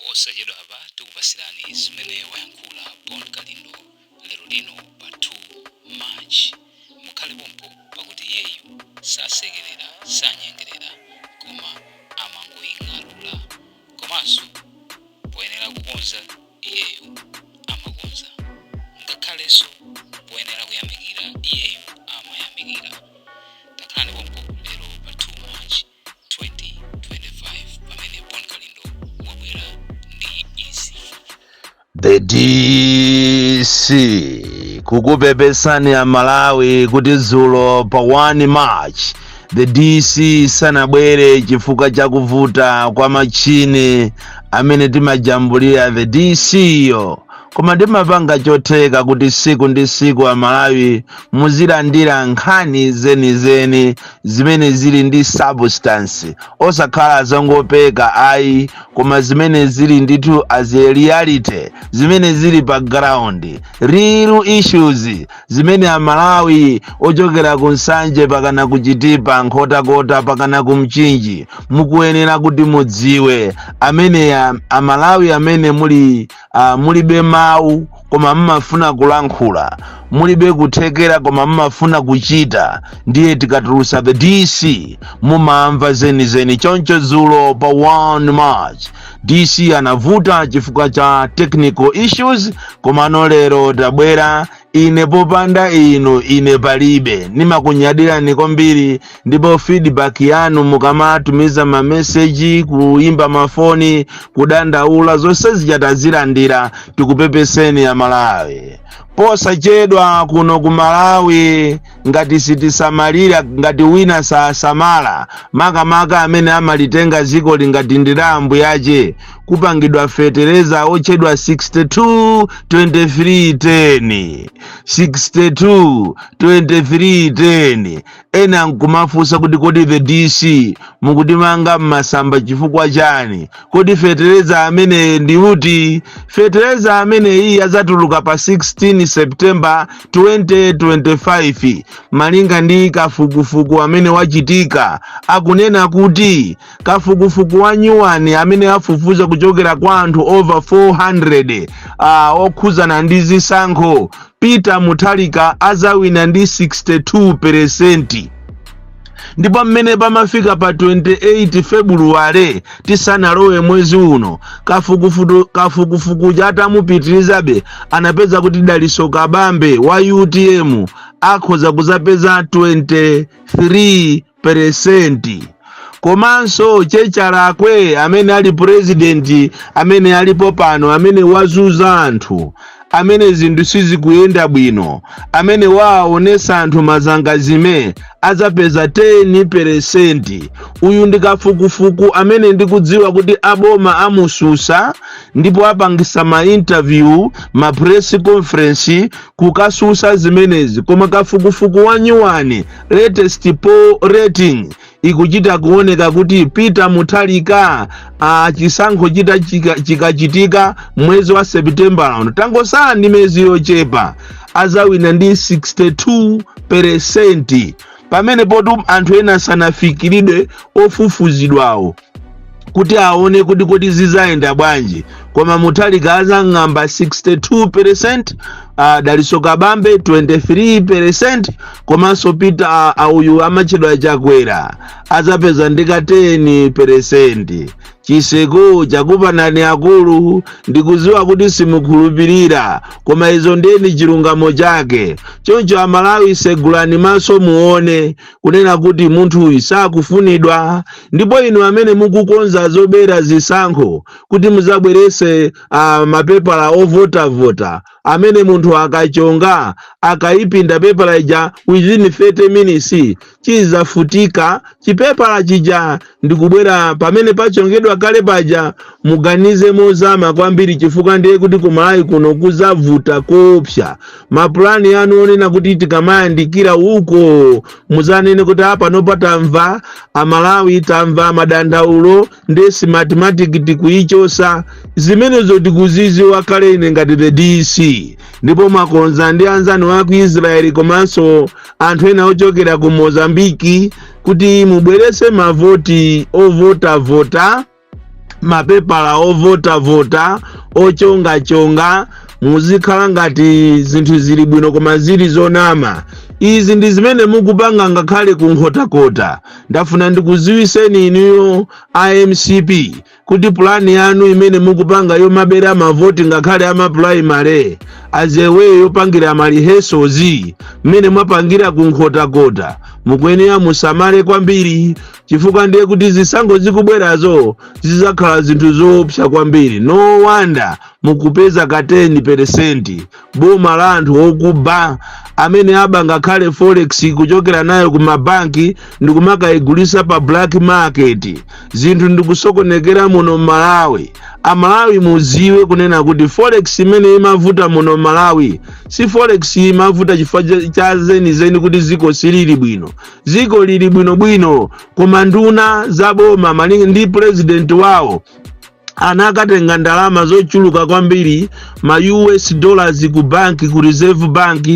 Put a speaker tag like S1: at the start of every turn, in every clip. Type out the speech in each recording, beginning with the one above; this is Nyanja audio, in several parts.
S1: Posachedwapa tikupasirani zimene wayankhula Bon Kalindo lero lino pa 2 March. Mukhale pompo, pakuti iyeyu sasekerera, sanyengerera, koma amangoying'alula. Komanso poyenera kukonza iyeyu amakonza, ngakhalenso poyenera kuyamikira iyeyu amayamikira. Takhalani pompo lero pa 2 March 2025 pamene Bon Kalindo wabwera ndi izi.
S2: The DC kukupepesani Amalawi kuti dzulo pa 1 March the DC sanabwere chifukwa chakuvuta kwa machine amene timajambulira the DC yo, koma timapanga chotheka kuti siku ndi siku Amalawi muzilandira nkhani zenizeni zimene zili ndi substance, osakhala zongopeka ayi, koma zimene zili ndithu as a reality, zimene zili pa ground, real issues zimene Amalawi ochokera ku Nsanje pakana ku Chitipa, Nkhotakota pakana ku Mchinji mukuyenera kuti mudziwe. Amene Amalawi amene muli mulibe mawu koma mmafuna kulankhula, mulibe kuthekera koma mmafuna kuchita, ndiye tikatulusa the DC mumamva zenizeni. Choncho dzulo pa 1 March DC anavuta chifukwa cha technical issues, komano lero tabwera. Ine popanda inu ine palibe. Nimakunyadirani kwambiri, ndipo feedback yanu mukamatumiza mameseji, kuimba mafoni, kudandaula, zonse zija tazilandira. Tikupepeseni Amalawi. Posachedwa kuno ku Malawi, ngati sitisamalira, ngati wina sasamala, makamaka amene amalitenga dziko lingati ndi la ambuyache, kupangidwa fetereza otchedwa 62 23 10, 62 23 10. Ena nkumafunsa kuti, "Kodi the DC mukutimanga mmasamba chifukwa chani? Kodi fetereza amene ndi uti?" Fetereza amene iyi adzatuluka pa 16 September 2025, malinga ndi kafukufuku amene wachitika. Akunena kuti kafukufuku wa nyuwani amene afufuza kuchokera kwa anthu over 400 okhuzana ndi zisankho, Peter Mutharika azawina ndi 62%. Ndipo mmene pamafika pa 28 Februwale, tisanalowe mwezi uno, kafukufuku chatamupitirizabe anapeza kuti Daliso Kabambe wa UTM akhoza kuzapeza 23%. Komanso Chechalakwe amene ali purezidenti amene alipo pano, amene wazuza anthu, amene zinthu sizikuyenda bwino, amene waonesa anthu mazangazime, adzapeza 10%. Uyu ndi kafukufuku amene ndikudziwa kuti aboma amususa, ndipo apangisa ma interview, ma press conference kukasusa zimenezi. Koma kafukufuku wa nyuwani, latest poll rating, ikuchita kuoneka kuti Peter Mutharika, chisankho chita chikachitika mwezi wa September uno, tangosala ndi miyezi yochepa, azawina ndi 62%. Pamene potu anthu ena sanafikiridwe ofufuzidwawo kuti aone kuti kodi zizayenda bwanji, koma Mutharika azang'amba 62%, Daliso Kabambe 23%, komanso Peter uyu amatchedwa Chakwera azapeza ndika 10%. Chiseko chakupanani akulu, ndikuziwa kuti simukhulupirira, koma izo ndeni chilungamo chake. Choncho Amalawi, segulani maso muone kunena kuti munthu uyu sakufunidwa. Ndipo inu amene mukukonza zobera zisankho kuti muzabwerese mapepala ovotavota amene munthu akachonga, akayipinda pepala ija, within 30 minutes chizafutika chipepala chija ndikubwera pamene pachongedwa kale paja, muganize mozama kwambiri, chifukwa ndiye kuti kumalawi kuno kuzavuta koopsa. Mapulani anu onena kuti tikamayandikira uko muzanene kuti apanopa tamva Amalawi, tamva madandaulo, ndi Smartmatic tikuyichosa, zimenezo tikuziziwa kale ine ngati the DC. Ndipo mwakonza ndi anzanu a ku Israeli komanso anthu ena ochokera ku Mozambiki kuti mubwerese mavoti ovotavota. Mapepala ovotavota, ochongachonga, muzikhala ngati zinthu zili bwino koma zili zonama. Izi ndi zimene mukupanga ngakhale ku Nkhotakota. Ndafuna ndikuziwiseni inuyo a MCP kuti pulani yanu imene mukupanga yomabera mavoti, ngakhale ama primary, as a way yopangira ma rehearsals, mmene mwapangira ku Nkhotakota, mukuyenera musamale kwambiri, chifukwa ndiye kuti zisankho zikubwerazo zizakhala zinthu zoopsa kwambiri. No wonder mukupeza ka 10%. Boma la anthu okuba amene aba ngakhale forex kuchokera nayo ku mabanki ndikumakayigulisa pa black market. Zinthu ndikusokonekera muno Malawi. Amalawi, muziwe kunena kuti forex imene imavuta muno Malawi si forex imavuta chifukwa cha zenizeni kuti ziko silili bwino. Ziko lili bwinobwino, koma nduna za boma malinga ndi president wawo anakatenga ndalama zochuluka kwambiri, ma US dollars, ku banki, ku Reserve Bank,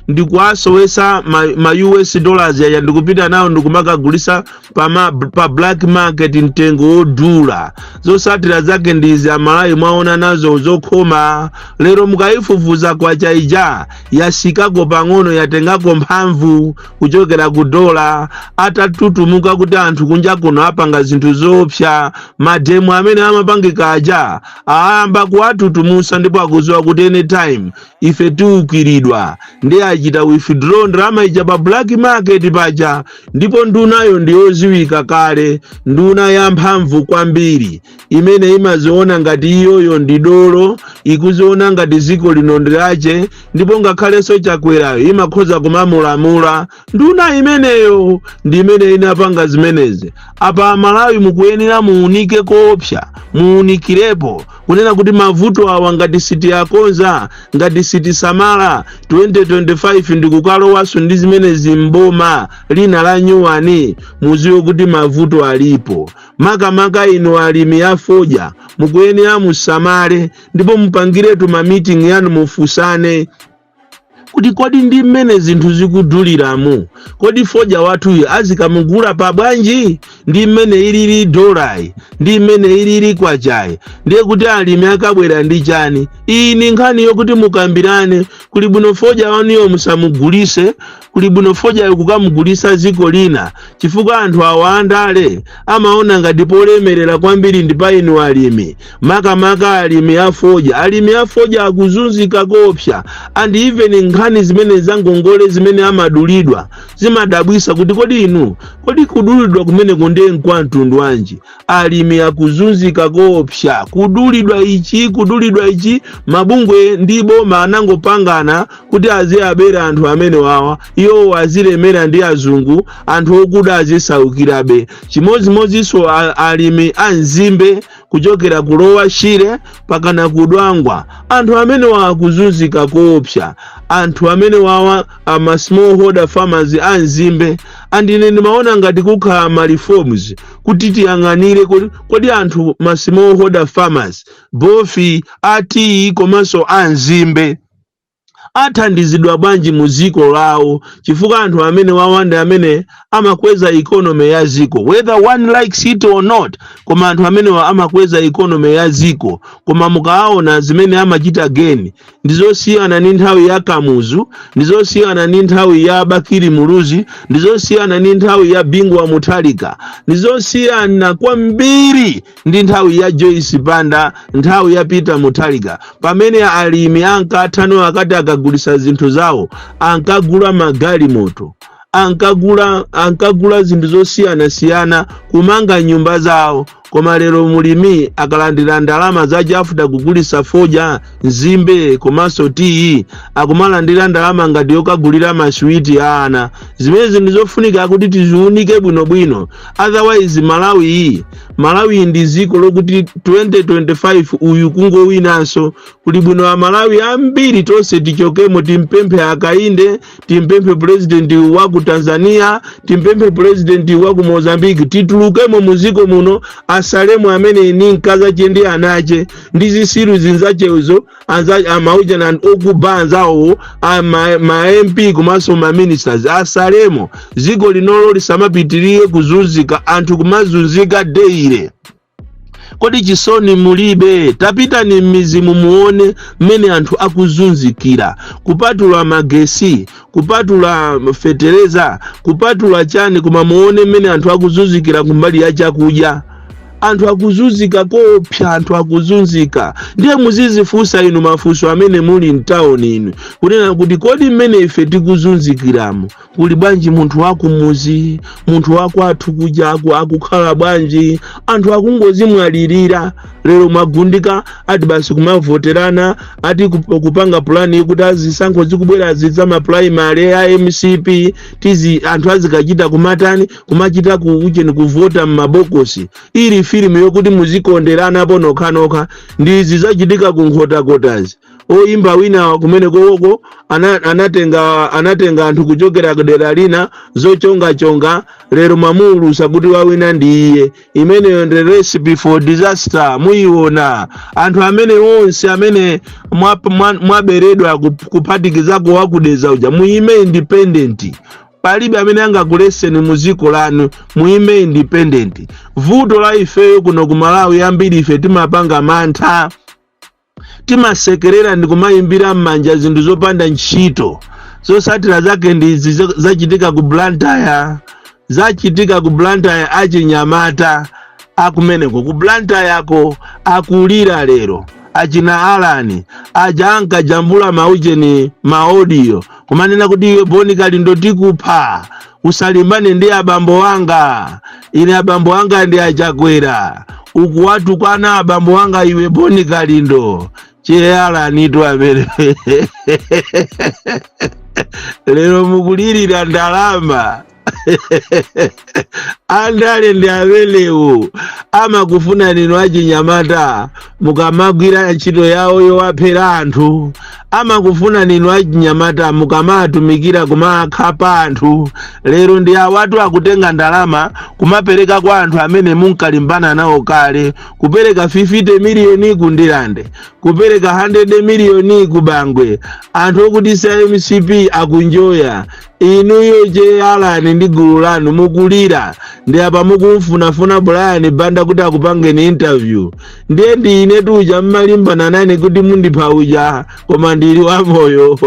S2: ndikuasowesa ma US dollars aya ndikupita nawo ndikumakagulisa pa black market mtengo wodula. Zosatira zake ndizi Amalawi mwaona nazo zokhoma. Lero mukayifufuza, kwacha ija yasikako pang'ono, yatengako mphamvu kuchokera ku dola. Atatutumuka kuti anthu kunja kuno apanga zinthu zoopsa, ma demo amene amapangika aja ayamba kuwatutumusa, ndipo akuziwa kuti anytime ife tiukiridwa, ndi achita withdraw ndalama ija pa black market paja. Ndipo ndunayo ndiyoziwika kale, nduna yamphamvu kwambiri imene imaziona ngati iyoyo ndi dolo, ikuziona ngati ziko lino ndilache, ndipo ngakhalenso Chakwerayo imakhoza kumamulamula. Nduna imeneyo ndi imene inapanga zimenezi. Apa Amalawi mukuyenera muunike koopsa, muunikirepo kunena kuti mavuto awa ngati sitiyakonza, ngati sitisamala, 2025 ndikukalowanso ndi zimenezi mboma lina la nyuwani, muziwe kuti mavuto alipo. Makamaka inu alimi a fodya, mukuyenera musamale ndipo mupangiretu ma meeting yanu, mufusane kuti kodi ndi mmene zinthu zikuduliramu, kodi fodya wathuyu azikamugula pa bwanji? Ndi mmene ilili dolayi, ndi mmene ilili kwachayi, ndiye kuti alimi akabwera ndi chani? Iyi ni nkhani yokuti mukambirane. Kuli bwino fodya wanuyo musamugulise, kuli bwino fodyayo kukamugulisa ziko lina, chifukwa anthu awa andale amaona ngati polemerera kwambiri ndi pa inu alimi, makamaka alimi a fodya. Alimi a fodya akuzunzika kopsa, and even nkhani zimene za ngongole zimene amadulidwa zimadabwisa kuti kodi inu, kodi kudulidwa kumeneko ndiye nkwa mtundu wanji? Alimi akuzunzika kopsa, kudulidwa ichi, kudulidwa ichi. Mabungwe ndi boma anangopangana kuti aziyabera anthu amene wawa, iwo azilemera ndi azungu, anthu okuda azisaukirabe. Chimodzimodzinso alimi a nzimbe kuchokera ku Lower Shire pakana kudwangwa, anthu amene wakuzunzika koopsa, anthu amene wawa ama smallholder farmers a nzimbe. And ine ndimaona ngati kukhala ma reforms kuti tiyang'anire kodi anthu ma smallholder farmers, both a tea komanso a nzimbe, athandizidwa bwanji mu ziko lawo, chifukwa anthu amene wawanda amene amakweza economy ya ziko, whether one likes it or not, koma anthu amenewa amakweza economy ya ziko. Koma mukaona zimene amachita gain ndizosiyana ndi nthawi ya Kamuzu, ndizosiyana ndi nthawi ya Bakili Muluzi, ndizosiyana ndi nthawi ya Bingu wa Mutharika, ndizosiyana kwambiri ndi nthawi ya Joyce Banda, nthawi ya Peter Mutharika, pamene alimi ankathano akati akagulisa zinthu zawo ankagula magalimoto, ankagula zinthu zosiyanasiyana, kumanga nyumba zawo. Koma lero mulimi akalandira ndalama za JAFDA kugulisa fodya, nzimbe komanso tiyi, akumalandira ndalama ngati yokagulira maswiti a ana. Zimene zinthu zofunika kuti tiziunike bwinobwino, otherwise Malawi iyi, Malawi ndi ziko lokuti 2025 uyu kungowinanso, kuli bwino Amalawi ambiri tonse tichokemo, timpemphe Akainde, timpemphe president wa ku Tanzania, timpemphe president wa ku Mozambique, titulukemo muziko muno. Asalemu amene ni mkazache ndi anache ndi zisilu zinzachezo amauja na okuba anzawo, ma MP komanso ma ministers, asalemo. Ziko linolo lisamapitirire kuzunzika, anthu kumazunzika daily. Kodi chisoni mulibe? Tapitani m'midzimu muone mmene anthu akuzunzikira, kupatula magesi, kupatula fetereza, kupatula chani, koma muone mmene anthu akuzunzikira kumbali ya chakudya. Anthu akuzunzika kopsa, anthu akuzunzika. Ndiye muzizifunsa inu mafunso amene muli mtawuni inu, kunena kuti kodi mmene ife tikuzunzikiramo, kuli bwanji munthu wakumuzi, munthu wakwathu kuja akukhala bwanji? Anthu akungozimwalirira. Lero mwagundika ati basi kumavoterana, ati kupanga pulani kuti azisankho zikubwera zidza ma primary a MCP tizi anthu azikachita kumatani, kumachita kucheni, kuvota m'mabokosi. Ili filimu yokuti muzikonderanapo nokhanokha. Ndizi zachitika ku Nkhotakotazi. Oyimba wina kumene kowoko anatenga anthu kuchokera kudera lina zochongachonga. Lero mamuulusa kuti wawina ndi iye. Imeneyo ndi recipe for disaster. Muyiona anthu amene onse amene mwaberedwa, kuphatikizako wakudeza uja, muyime independent. Palibe amene angakuleseni mu dziko lanu, muyime independent. Vuto la ifeyo kuno ku Malawi, ambiri ife timapanga mantha, timasekerera ndi kumayimbira m'manja zinthu zopanda ntchito. Zotsatira zake ndizi zachitika ku Blantyre, zachitika ku Blantyre. Achinyamata akumeneko ku Blantyreko akulira lero. Achina Alani aja ankajambula maucheni, ma audio, kumanena kuti iwe Boni Kalindo tikupha, usalimbane ndi abambo anga, ine abambo anga ndi Achakwera, ukuwatukwana abambo anga iwe Boni Kalindo. Che Alanitu amene lero mukulirira ndalama. Andale ndi amenewo, amakufuna ninu achinyamata mukamagwira ntchito yawo yowaphera anthu, amakufuna ninu achinyamata mukamatumikira kumakhapa anthu. Lero ndi awatu akutenga ndalama kumapereka kwa anthu amene munkalimbana nawo kale, kupereka 50 miliyoni ku Ndilande, kupereka 100 miliyoni ku Bangwe. Anthu okuti sa MCP akunjoya, inuyo che Alani ndi gulu lanu mukulira. Ndi apa mukumfunafuna Brian Banda kuti akupangeni interview. Ndiye ndi ine tuja mmalimbana nane kuti mundipha uja, koma ndili wamoyo.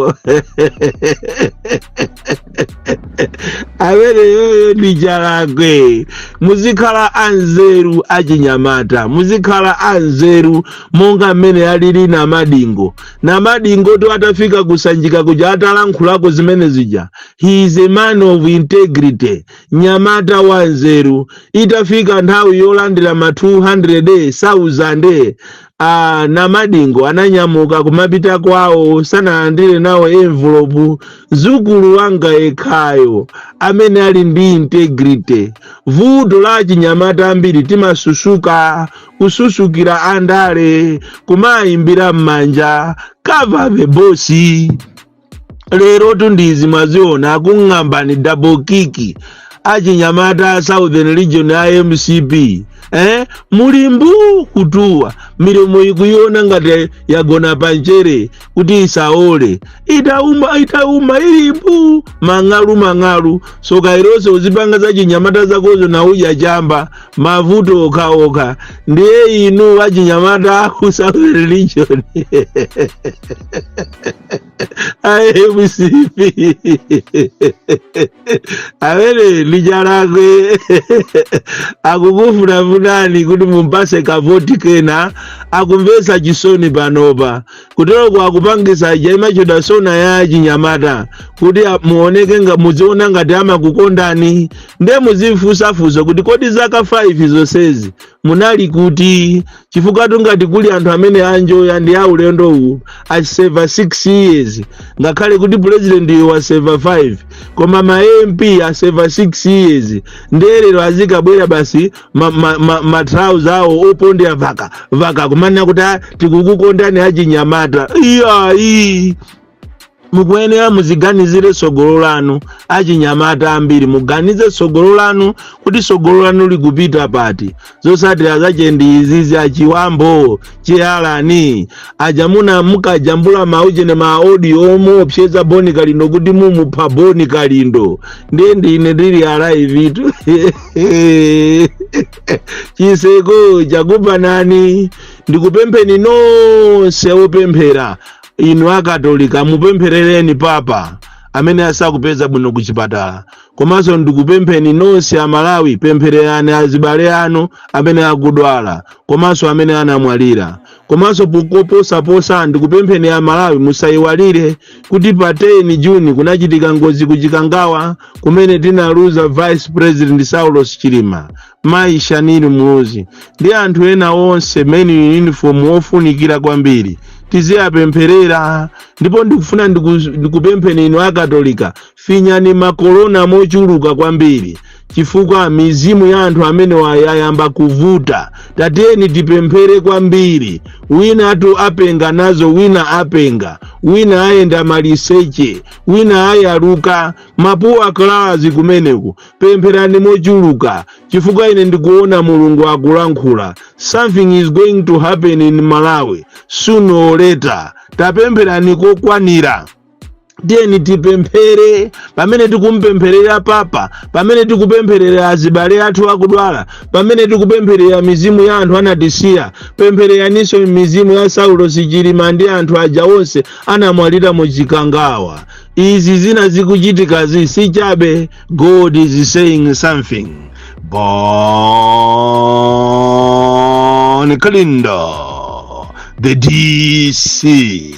S2: Amene yoyo ndi chalakwe. Muzikhala anzeru achinyamata, muzikhala anzeru monga mmene alili Namadingo. Namadingo to atafika kusanjika kuja, atalankhulako zimene zija, he is a man of integrity, nyamata wa nzeru. Itafika nthawi yolandira ma 200,000, Namadingo ananyamuka kumapita kwawo, sanalandire nawo envelope. Zukulu wanga yekhayo amene ali ndi integrity. Vuto la chinyamata ambiri, timasusuka, kususukira andale, kumayimbira m'manja, cover the boss. Lero tundizi mwaziona akung'ambani double kick achinyamata Southern Region a MCP, eh? Muli mbu kutuwa, milomo ikuiona ngati yagona panchere kuti isaole, itauma, itauma, ili mbu, mang'alu mang'alu. Soka ilonse uzipanga za chinyamata zakozo nauja chamba, mavuto okhaokha. Ndiye inu achinyamata ku Southern Region a MCP, amene ndi chalakwe akukufunafunani kuti mumpase kavoti kena. Akumvetsa chisoni panopa kuteroko akupangisa chaimachoda sona ya chinyamata kuti muoneke nga muziona ngati amakukondani. Ndiye muzifunsafunsa kuti kodi zaka 5 zonsezi munali kuti? Chifukwa tungati kuli anthu amene anjoya ndi aulendo uwu aseva 6 years, ngakhale kuti president waseva 5, koma ma MP aseva 6 years. Ndiye lero azikabwera basi ma trouser awo opondera vaka vaka, kumanena kuti, "Ah, tikukukondani achinyamata." Iyayi, mukuyenera muziganizire tsogolo lanu. Achinyamata ambiri, muganize tsogolo lanu kuti tsogolo lanu likupita pati. Zotsatira zache ndi izizi. Achiwambo chiyalani ajamuna mukajambula mauchene ma audio omuopseza Boni Kalindo kuti mumupha Boni Kalindo. Ndiye ndine ndili alive tu. Chiseko chakupanani. Ndikupempheni nonse opemphera, inu Akatolika, mupempherereni papa amene asakupeza bwino kuchipatala. Komanso ndikupempheni nonse Amalawi, pemphererani azibale anu amene akudwala komanso amene anamwalira. Komanso poposaposa, ndikupempheni Amalawi, musayiwalire kuti pa 10 Juni kunachitika ngozi kuChikangawa kumene tinaluza Vice President Saulos Chilima, Mayi Shanil Muluzi ndi anthu ena onse men in uniform ofunikira kwambiri. Tiziyapempherera. Ndipo ndikufuna ndikupempheni inu Akatolika, finyani makolona mochuluka kwambiri, chifukwa mizimu ya anthu amene wayayamba kuvuta. Tatiyeni tipemphere kwambiri. Wina atu apenga nazo, wina apenga, wina ayenda maliseche, wina ayaluka mapuwa klazi kumeneku. Pempherani mochuluka, chifukwa ine ndikuona Mulungu akulankhula. Something is going to happen in Malawi sooner or later. Tapempherani kokwanira. Tiyeni tipemphere pamene tikumpempherera papa, pamene tikupempherera azibale athu akudwala, pamene tikupempherera mizimu ya anthu anatisiya, pemphereraninso mizimu ya Saulo Chilima ndi anthu aja onse anamwalira mu Chikangawa. Izi zina zikuchitikazi si chabe. God is saying something. Bon Kalindo, the DC,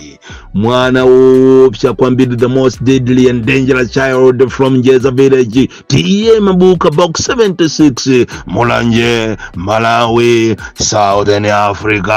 S2: mwana woopsa kwambiri, the most deadly and dangerous child from Jeza village, T/A Mabuka, Box 76, Mulanje, Malawi, Southern Africa.